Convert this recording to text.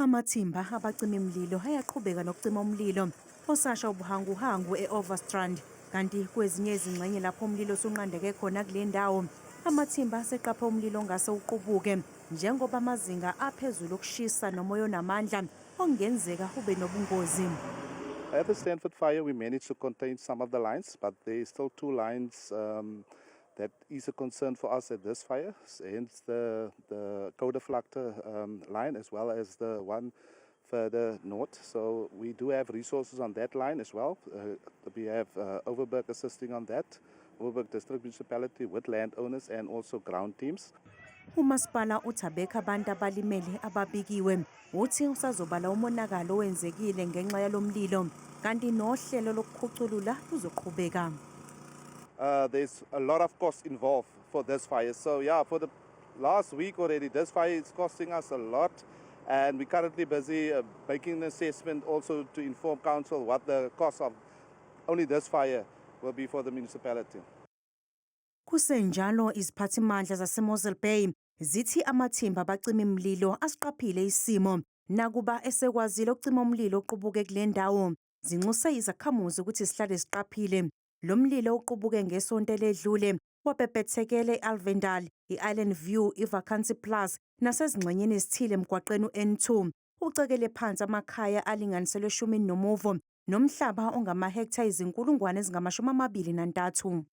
Amathimba abacimimlilo ayaqhubeka nokucima umlilo osasha ubuhanguhangu e-Overstrand, kanti kwezinye izingxenye lapho umlilo usunqandeke khona kule ndawo, amathimba aseqaphe umlilo ongase uqubuke njengoba amazinga aphezulu okushisa nomoya onamandla okungenzeka ube nobungozi. At the Stanford fire, we managed to contain some of the lines, but there is still two lines that is a concern for us at this fire. Hence the Goudvlakte line as well as the one further north. So we do have resources on that line as well. We have Overberg assisting on that, Overberg District Municipality with landowners and also ground teams. Umasipala uthi abekho abantu abalimele ababikiwe. Uthi usazobala umonakalo owenzekile ngenxa yalomlilo, kanti nohlelo lokukhuculula luzoqhubeka. There's a lot of cost involved for this fire. So yeah, for the last week already, this fire is costing us a lot. And we're currently busy making an assessment also to inform council what the cost of only this fire will be for the municipality. Kusenjalo, iziphathimandla zaseMossel Bay zithi amathimba abacimi mlilo asiqaphile isimo nakuba esekwazile ukucima umlilo oqubuke kule ndawo. Zinxuse izakhamuzi ukuthi zihlale ziqaphile. Lo mlilo uqubuke ngesonto eledlule wabhebhethekele e-Alvendal, i-Island View, iVakansi Plus nasezingxenyeni ezithile emgwaqeni u-N2. Ucekele phansi amakhaya alinganiselwe 15 nomhlaba ongamahektha 23,000.